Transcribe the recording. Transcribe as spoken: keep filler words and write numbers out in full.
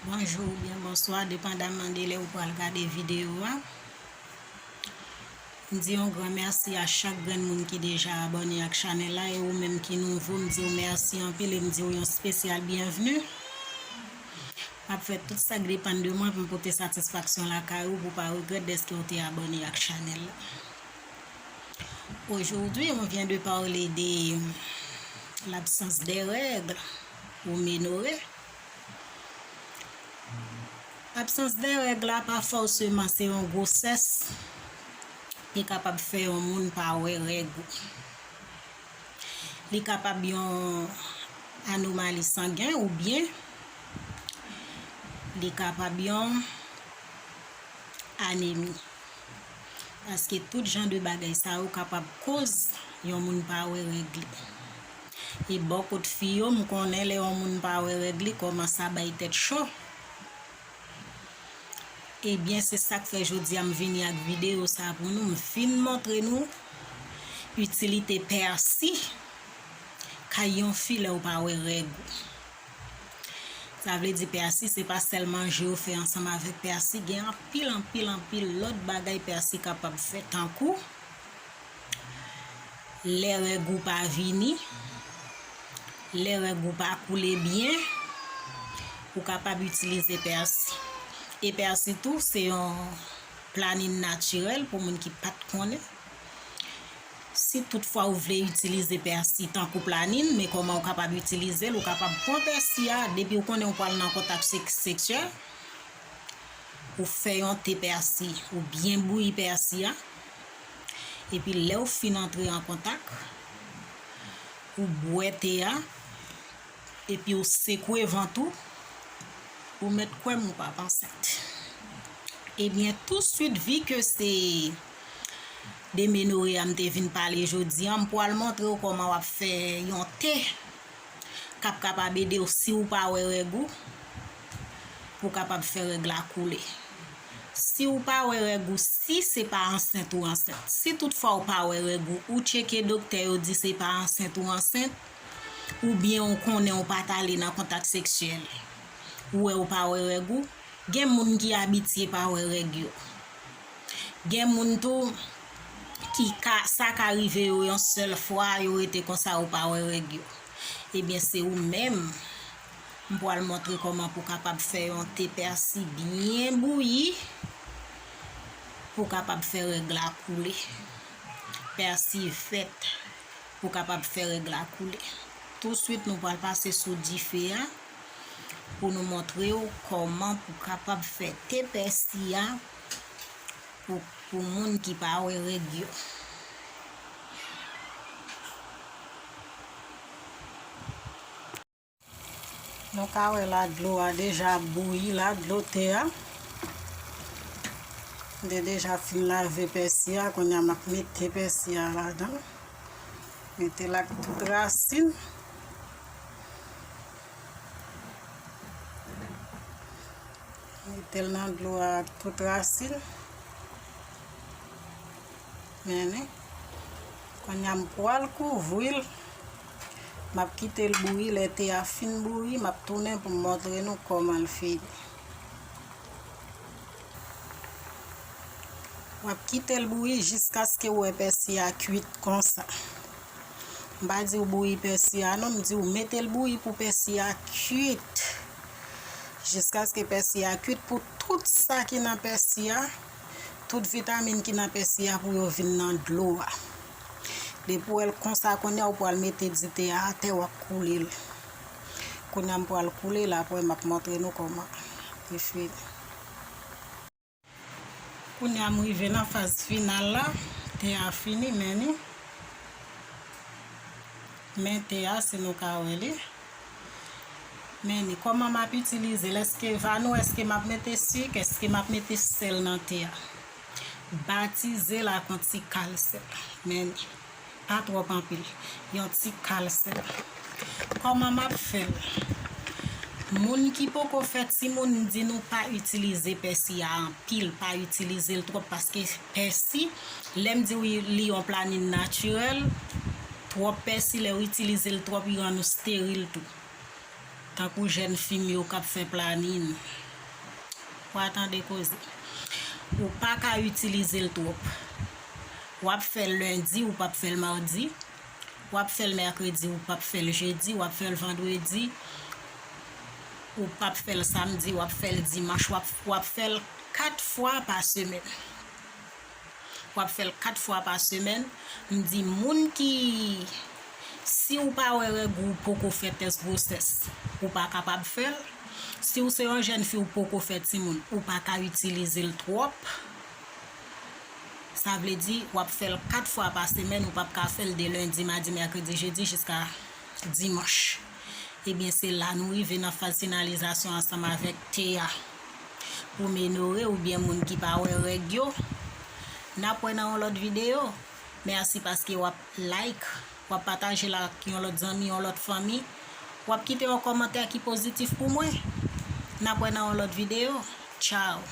Bonjou oubyen bonswa, depandaman de lè ou pral gade videyo a. M di yon gran mèsi a chak grenn moun ki deja abòne ak chanèl la, e ou menm ki nouvo, m di w mèsi anpil e m di w yon espesyal byenvni. M ap fè tout sa k depann de mwen pou m pote satisfaksyon lakay ou, pou w pa regrèt dèske w te abòne ak chanèl la. Aujourd'hui, on vient de parler de l'absence des règles ou ménorrhée. Absans de règ la pa fòseman se yon gwosès ki kapab fè yon moun pa wè règ ou. Li kapab yon anomali sangen oubyen li kapab yon anemi. Paske tout jan de bagay sa yo kapab koz yon moun pa wè règ li. E bò kot fi yo, m konnen lè yon moun pa wè règ li, kòmanse a bay tèt cho. Ebyen, se sa k fè jodi a m vini ak videyo sa pou nou. M fin montre nou itilite pèsi kay yon fi lè w pa wè règ ou. Sa vle di pèsi, se pa sèl manje yo fè ansanm avèk pèsi, gen anpil, anpil, anpil lòt bagay pèsi kapab fè, tankou lè règ ou pa vini, lè règ ou pa koule byen, ou kapab itilize pèsi. E pèsi tou, se yon planin natirèl pou moun ki pa t konnen. Si toutfwa ou vle itilize pèsi tankou planin, men kòman ou kapab itilize l, ou kapab pran pèsi a, depi ou konnen ou pral nan kontak sek-, seksyèl, ou fè yon te pèsi, ou byen bouyi pèsi a, epi lè w fin antre an kontak, ou bwè te a, epi w sekwe vant ou, ou mèt kwè m ou p ap ansent. Ebyen, touswit, vi ke se de menore a m te vin pale jodi a, m pral montre w kòman w ap fè yon te k ap kapab ede w si w pa wè règ ou, pou w kapab fè règ la koule. Si w pa wè règ ou, si se pa ansent ou ansent. Si toutfwa w pa wè règ ou, ou tcheke doktè yo di se pa ansent ou ansent, oubyen ou konnen ou pa t ale nan kontak seksyèl, ou wè ou pa wè règ ou, gen moun ki abitye pa wè règ yo. Gen moun tou ki ka, sa ka rive yo yon sèl fwa, yo rete konsa, yo pa wè règ yo. Ebyen, se ou menm, m pral montre kòman pou w kapab fè yon te pèsi byen bouyi, pou w kapab fè règ la koule. Pèsi vèt, pou w kapab fè règ la koule. Touswit, nou pral pase sou dife a pou nou montre w kòman pou w kapab fè te pèsi a pou, pou moun ki pa wè règ yo. Nou ka wè la, dlo a deja bouyi la, dlo te a. M te deja fin lave pèsi a, kounye a m ap mete pèsi a ladan. Mete l ak tout rasin. Mete l nan dlo a ak tout rasin. Men, kounye a m pral kouvri l. M ap kite l bouyi. Lè te a fin bouyi, m ap tounen pou m montre nou kòman l fini. W ap kite l bouyi jiskaske w wè pèsi a kuit konsa. M pa di w bouyi pèsi a non, m di w mete l bouyi pou pèsi a kuit. Jiskaske pèsi a kuit, pou tout sa ki nan pèsi a, tout vitamin ki nan pèsi a pou yo vin nan dlo a. Depi w wè l konsa, kounye a ou pral mete dite a atè, w ap koule l. Kounye a m pral koule l, apre m ap montre nou kòman li fini. Kounye a m rive nan faz final la, te a fini, men ni. Men te a, si nou ka wè li. Men ni, kòman m ap itilize l? Èske va nou, èske m ap mete sik, èske m ap mete sèl nan te a? Batize l ak yon ti kal sèl. Men ni. Pa twòp anpil. Yon ti kal sèl. Kòman m ap fè l? Moun ki poko fè timoun, m di nou pa itilize pèsi a anpil, pa itilize l twòp, paske pèsi, lè m di w li yon planin natirèl, twòp pèsi, lè w itilize l twòp, li rann ou steril tou. tankou jèn fi m yo k ap fè planin. W a tande koze. Ou pa ka itilize l twòp. W ap fè l lendi, ou p ap fè l madi. W ap fè l mèkredi, ou p ap fè l jedi. W ap fè l vandredi, ou p ap fè l samdi. W ap fè l dimanch, w ap, w ap fè l kat fwa pa semèn. W ap fè l kat fwa pa semèn. M di moun ki, si w pa wè règ ou, ou poko fè tès gwosès, ou pa kapab fè l. Si w se yon jèn fi, ou poko fè timoun, ou pa ka itilize l twòp. Sa vle di, w ap fè l kat fwa pa semèn, ou p ap ka fè l de lendi, madi, mèkredi, jedi, jiska dimanch. Ebyen, se la nou rive nan faz finalizasyon ansanm avèk te a. Pou menore oubyen moun ki pa wè règ yo, n ap wè nan yon lòt videyo. Mèsi paske w ap like, w ap pataje l ak yon lòt zanmi, yon lòt fanmi. W ap kite yon kòmantè ki pozitif pou mwen. N ap wè nan yon lòt videyo. Tchao.